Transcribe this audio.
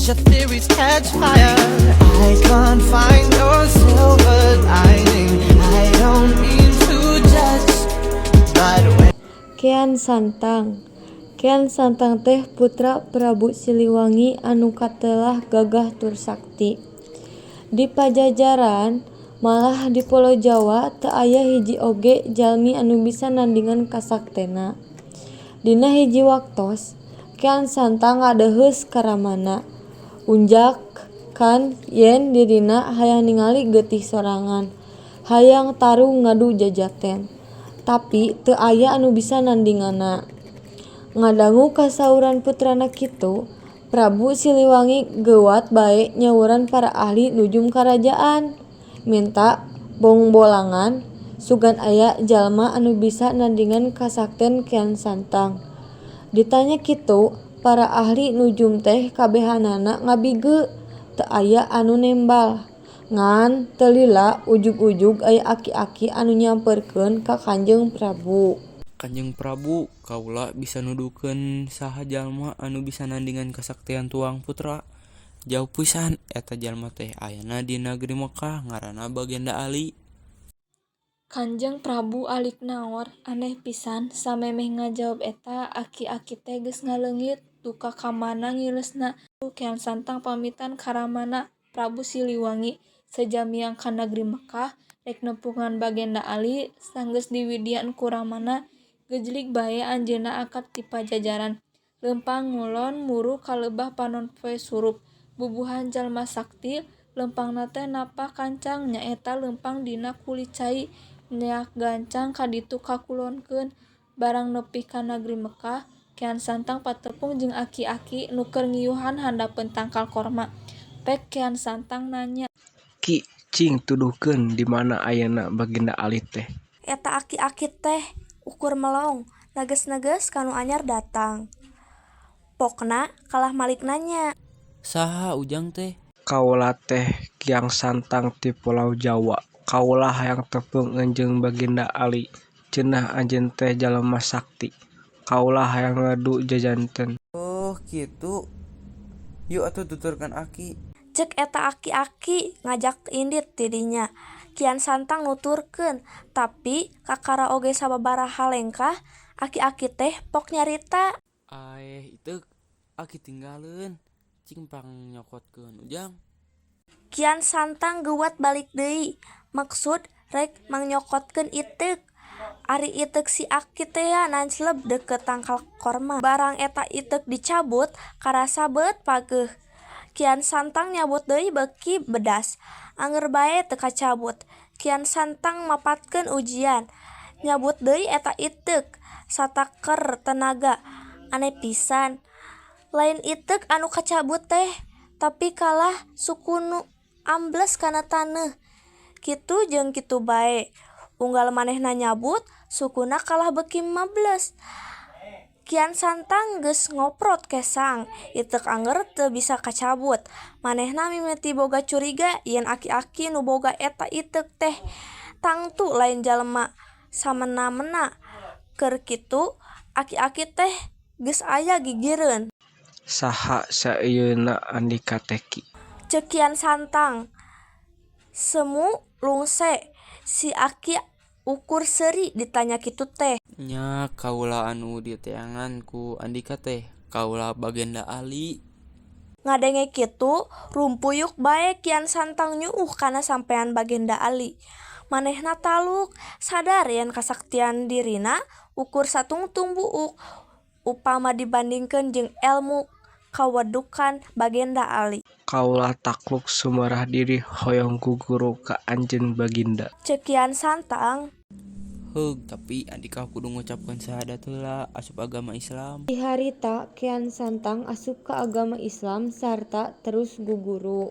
Watch your theories catch fire. I can't find your silver lining. I don't mean to judge, but when Kean Santang. Kean Santang teh putra Prabu Siliwangi anu katelah gagah tur sakti. Di Pajajaran, malah di pulo Jawa teu aya hiji oge jalmi anu bisa nandingan kasaktenna. Dina hiji waktos, Kean Santang ngadeuheus ka ramana, unjakkan yen dirina hayang ningali getih sorangan, hayang tarung ngadu jajaten, tapi teu aya anu bisa nandinganna. Ngadangu kasauran putrana kitu, Prabu Siliwangi geuwat bae nyauran para ahli nujum karajaan, minta bongbolangan sugan aya jalma anu bisa nandingan kasakten Kean Santang. Ditanya kitu, para ahli nujum teh kabehanana ngabigeu, teu aya anu nembal. Ngan teu lila ujug-ujug aya aki-aki anu nyamperkeun ka Kanjeng Prabu. Kanjeng Prabu, kaula bisa nuduhkeun saha jalma anu bisa nandingan kasaktian tuang putra. Jauh pisan eta jalma teh ayana di nagri Mekkah, ngaranna Bagenda Ali. Kanjeng Prabu alik naor, aneh pisan samemeh ngajawab eta aki-aki teh geus ngaleungit duka ka mana ngileusna. Kean Santang pamitan ka ramana, Prabu Siliwangi, seja miang ka nagri Mekkah rek nepungan Bagenda Ali. Sanggeus diwidian ku ramana, gejlig bae anjeunna angkat ti Pajajaran, leumpang ngulon muru ka lebah panon poe surup. Bubuhan jalma sakti, leumpangna teh napak kancang, nyaeta leumpang dina kulit cai, neak gancang ka ditu kakulonkeun. Barang nepi ka nagri Mekkah, Kean Santang patepung jeung aki-aki nu keur ngiuhan handapeun tangkal korma. Pek Kean Santang nanya. Ki, cing tuduhkeun di mana ayana Bagenda Ali teh? Eta aki-aki teh ukur melong, neges-neges ka nu anyar datang. Pokna kalah malik nanya. Saha ujang teh? Kaula teh Kiang Santang ti pulo Jawa. Kaula hayang tepung jeung Bagenda Ali. Cenah anjeun teh jalma sakti. Kaula hayang ngadu jajanten. Oh, kitu. Yuk atuh tuturkeun aki. Ceuk eta aki-aki ngajak indit ti dinya. Kian Santang nuturkeun, tapi kakara oge sababaraha lengkah aki-aki teh pok nyarita. Aeh, iteuk aki tinggaleun. Cing pangnyokotkeun ujang. Kian Santang geuwat balik deui, maksud rek mangnyokotkeun iteuk. Ari iteuk si aki tea nancleb deukeut tangkal korma. Barang eta iteuk dicabut, karasa beut pageuh. Kian Santang nyabut deui beuki bedas, angger bae teu kacabut. Kian Santang mapatkeun ujian, nyabut deui eta iteuk sataker tenaga. Aneh pisan, lain iteuk anu kacabut teh, tapi kalah suku nu ambles kana taneuh. Kitu jeung kitu bae, unggal manehna nyabut, sukuna kalah beuki mables. Kian Santang geus ngoprot kesang, iteuk angger teu bisa kacabut. Manehna mimiti boga curiga yen aki-aki nu boga eta iteuk teh tangtu lain jalma samena-mena. Keur kitu, aki-aki teh geus aya gigireun. Saha saeunyeuna andika teh Ki? Ceuk Kian Santang. Semu lungse, si aki ukur seuri ditanya kitu teh. Nya, kaula anu diteangan ku andika teh kaula Bagenda Ali. Ngadenge kitu, rumpuyuk bae Kian Santang nyuuh kana sampean Bagenda Ali. Manehna taluk, sadar yen kasaktian dirina ukur satungtung buuk upama dibandingkeun jeung elmu kawedukan Bagenda Ali. Kaula takluk sumerah diri hoyong guguru ka anjeun Baginda. Ceuk Kian Santang. Heug, tapi andika kudu ngucapkeun syahadat heula asup agama Islam. Ti harita Kean Santang asup ka agama Islam sarta terus guguru.